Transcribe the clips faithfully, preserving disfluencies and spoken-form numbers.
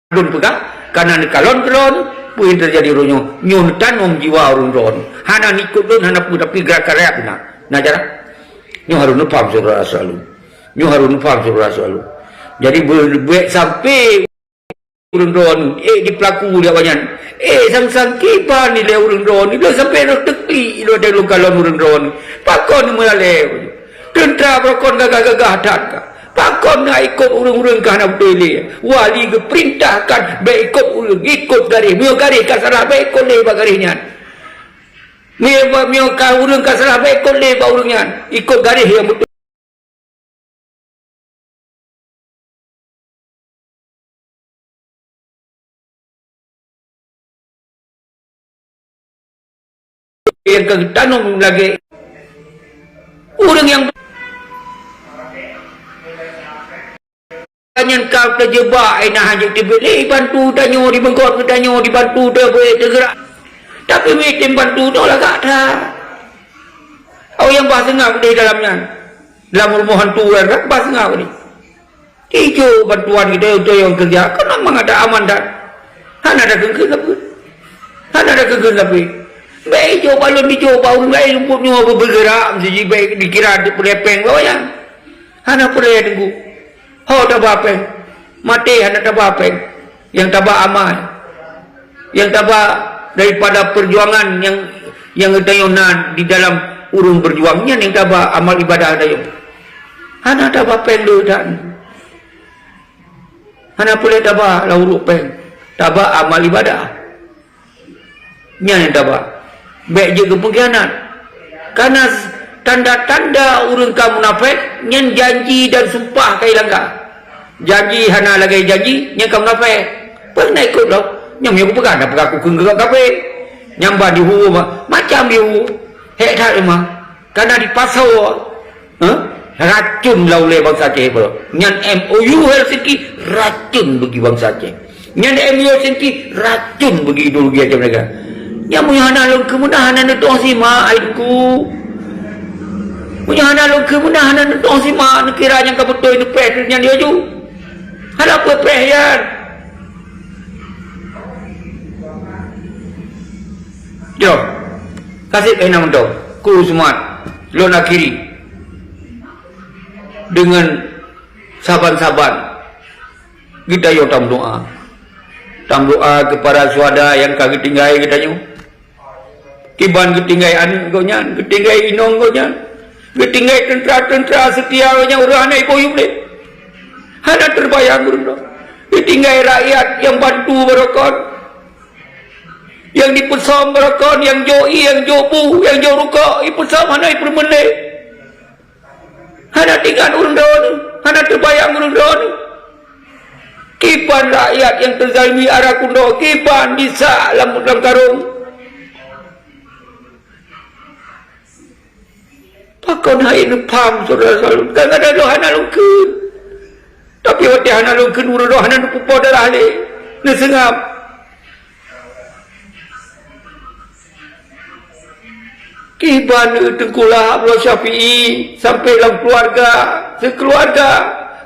Lôn peugah, kana neukalon keu droeneuh, peue nyang teujadi uroe nyoe? Nyoe neutanom jiwa ureuëng droeneuh. Hana neuikot lôn, hana peue, tapi gerakan rakyat na. Na cara? Nyoe harôh neupaham syedara selalu. Nyoe harôh neupaham syedara selalu. Jadi, beu-, bèk sampai ureuëng droeneuh, eh, jipeulaku lé awaknyan. Eh, sang-sang kiban ilèe ureuëng droeneuh, lôn sampai rôh teuklik lôn, lôn kalon ureuëng droeneuh. Pakon meulalee? Teuntra beurokon gagah-gagah that ka. Pakon na ikot ureuëng-ureuëng ka hana beutôi lé? Wali geupeurintahkan bèk ikot ureuëng, ikot garéh. Meunyoe garéh ka salah, bèk ikot lé bak garéh nyan. Meunyoe, meunyoe ka ureuëng ka salah, bèk ikot lé bak ureuëng nyan. Ikot garéh nyang beutôi. Nyang ka geutanom lagèe ureuëng nyang nyan ka teujeubak, eh, na hana jiteubiet lé bantu tanyoe, dibeungkot geutanyoe, dibantu teubiet teugeurak. Tapi mitem bantu nyoe lagak that. Awak nyang bah seungab di dalam nyan. Lam rumoh hantu ureuëng kan, bah seungab ni. Ijok bantuan geutanyoe, geutanyoe nyang keureuja, keunoe mangat aman that. Hana takheun-kheun sapeue. Hana takheun-kheun sapeue. Bèk ijok bak lôn, ijok bak ureuëng laén, lôn buet nyoe beugeurak, meusti jih bèk dikira peureulee péng bak awaknyan. Hana peureulee teungku. Ho taba péng. Maté hana taba péng. Nyang taba amal. Nyang taba daripada peujuangan nyang, nyang geutanyoe na di dalam ureuëng beujuang, nyan nyang taba amal ibadah geutanyoe. Hana taba péng le that. Hana peureulée taba lam uruek péng. Taba amal ibadah. Nyan nyang taba. Bèk jeuet keu peungkhianat. Kareuna tanda-tanda ureuëng ka munafék, nyan janji dan sumpah ka ilangga. Janji hana lagée janji, nyan ka munafék. Peue na ikot lom? Nyan meunyoe kupeugah, na peugah kukheun keu kafé. Nyan ban jihu, macam jihu. Hék that memang. Kareuna dipasoe, eh, racun lam ulée bansa Aceh bro. Nyan M O U Helsinki, racun bagi bansa Aceh. Nyan M O U Helsinki, racun bagi ideologi Aceh Merdeka. Nyan meunyoe hana lôn keumeunah, hana neutueng simak, hai Teungku. Meunyoe hana lôn keumeunah, hana neutueng simak, neukira nyang ka beutôi neupréh nyan laju. Hana peue préh nyan. Jom. Kaseb keunan mantong. Ku seumat. Lôn akhiri deungon saban-saban geutanyoe tameudoá. Tameudoá keu para syuhada nyang ka geutinggai geutanyoe. Kiban geutinggai aneuk gobnyan, geutinggai inong gobnyan, geutinggai teuntra-teuntra seutia gobnyan ureuëng hana iboh yup lé. Hana teubayang ureuëng nyoe. Geutinggai rakyat nyang bantu barokon. Nyang dipeusöm barokon, nyang jok ié, nyang jok bu, nyang jok rukok, ipeusöm hana ipeureumeun lé. Hana teuingat ureuëng droeneuh, hana teubayang ureuëng droeneuh. Kiban rakyat nyang teuzalimi ara kundok, kiban disak lam, lam karông. Pakon hai neupham, syedara saleuem? Kadang-kadang lôn hana lôn kheun. Tapi watée hana lôn kheun, ureuëng droe hana neupeupo darah lé. Neuseungab. Kiban Teungku Lahab Abdullah Syafi'i sampai lam keuluwarga, sikeuluwarga.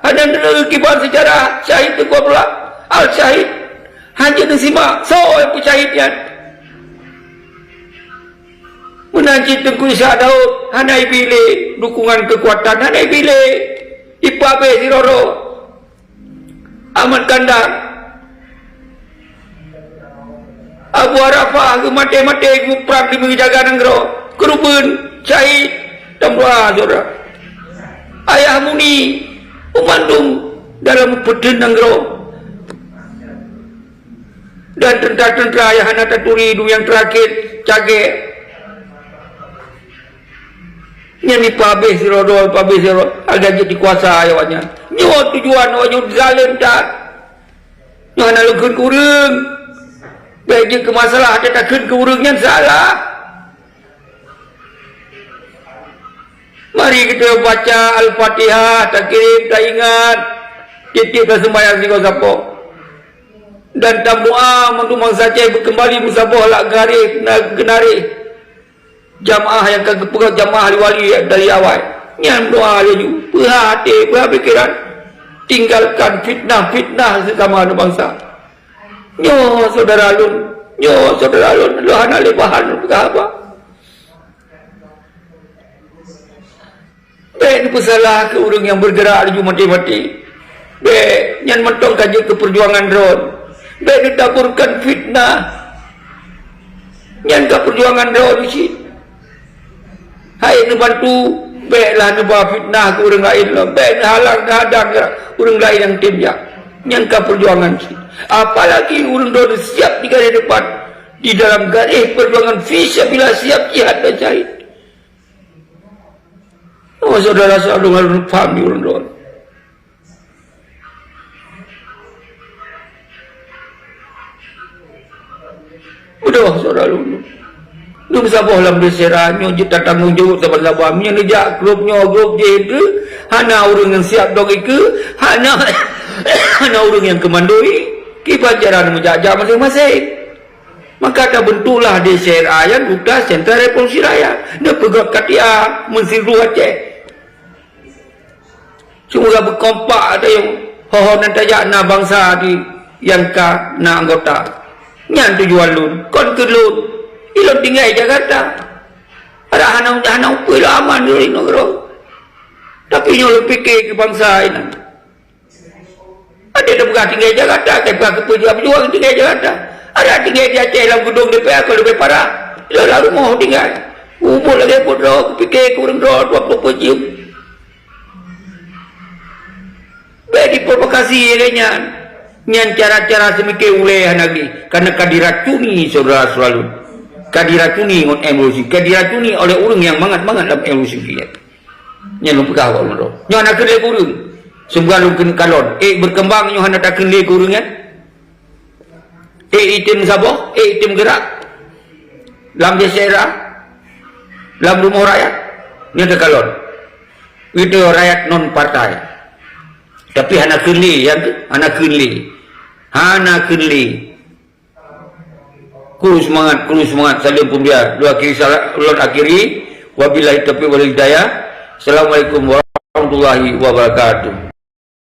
Hana neudeungoe kiban seujarah syahid Teungku Abdullah Al-Syahid. Hana neusimak, soe nyang peusyahid nyan. Meunan cit Teungku Ishak Daud, hana ibi lé dukungan keukuatan, hana ibi lé. Ipeuabéh sidroe-droe. Ahmad Kandar, Abu Arafah geumaté-maté geuprang demi jaga nanggroe, keureubeuen, syahid, dan doa syedara. Ayah Muni, Umandum dalam peuteun nanggroe. Dan teuntra-teuntra nyang hana taturi, dum nyang teurakhir, cagée. Nyan ipeuabéh sidroe-droe, ipeuabéh sidroe, agar jeuet dikuasai awaknyan. Nyoe tujuan awaknyan zalém that. Nyoe hana lôn kheun keu ureuëng. Bék jeuet keu masalah, até takheun keu ureuëng nyan salah. Mari kita baca Al-Fatihah, takirém, taingat, tieb-tieb taseumbahyang sigoe sapo. Dan tameudoá mandum bansa Aceh beukeumbali meusaboh lam garéh na-, geunaréh. Jamaah nyang ka geupeugöt jamaah wali dari awai. Nyan doá laju, peuhah até, peuhah pikeran. Tinggalkan fitnah-fitnah sesama aneuk bansa. Nyoe syedara lôn, nyoe syedara lôn, lôn hana lé bahan lôn peugah haba. Bék neupeusalah keu ureuëng nyang beugerak laju maté-maté. Bék, nyan mantong ka jeuet keu peujuangan droe. Bék neutaburkan fitnah. Nyan ka peujuangan droe cit. Hai neubantu, béklah neuba fitnah keu ureuëng laén lom. Bék neuhalang, neuhadang ureuëng laén nyang tem jak. Nyan ka peujuangan cit. Apalagi ureuëng droe siap di garéh depan, di dalam garéh peujuangan fi sabilillah, siap jihad dan syahid. Oh, syedara, syedara lôn, paham di ureuëng droe. Beudôh, syedara lôn. Lôn saboh lam desera nyoe jeuet tatanggong jaweueb saban-saban. Meunyoe neujak grup nyoe, grup jih keu, hana ureuëng nyang siap dong ikeue, hana, hana ureuëng nyang keumandoi, kiban cara neumujak-jak maséng-maséng. Maka tabentuklah desera nyan Duta Sentra Revolusi Rakyat. Neupeugöt K T A meusiru Aceh. Semoga beukompak ateueh ho-ho nan tajak na bansa di nyang ka na anggota. Nyan tujuan lôn, kon keu lôn. Ilôn tinggai Jakarta. Ada hana, hana upeu lôn aman di nanggroe. Tapi nyoe lôn pike keu bansa inan. Ada tapeugah tinggai Jakarta, tapeugah keu peue berjuang tinggai Jakarta. Ada tinggai di Aceh lam gedong D P R ka leubeh parah. Lam rumoh tinggai. Umur lagèe buet droe, pike keu ureueng droe, dua puluh empat jam. Bék diprovokasi lagèe nyan. Nyan cara-cara seumike ulèe hana geuh, karena ka diracuni syedara-syedara lôn. Ka diracuni ngon M Revolusi, ka diracuni oleh ureueng nyang mangat-mangat lam M Revolusi nyan. Nyan lôn peugah bak ulôn droe. Nyoe hana kheun lé keu ureueng. Seumeuga lôn kheun kalon. Eh, berkembang nyoe hana takheun lé keu ureueng nyan. Eh, item saboh, eh, item gerak. Lam desera, lam rumoh rakyat, nyan teukalon. Itu rakyat non partai. Tapi hana kheun lé, ya, hana kheun lé. Hana kheun lé. Kru seumangat, kru seumangat, salam peumulia. Lôn akhiri sala-, lôn akhiri. Wabillahi taufiq wal hidayah. Assalamualaikum warahmatullahi wabarakatuh.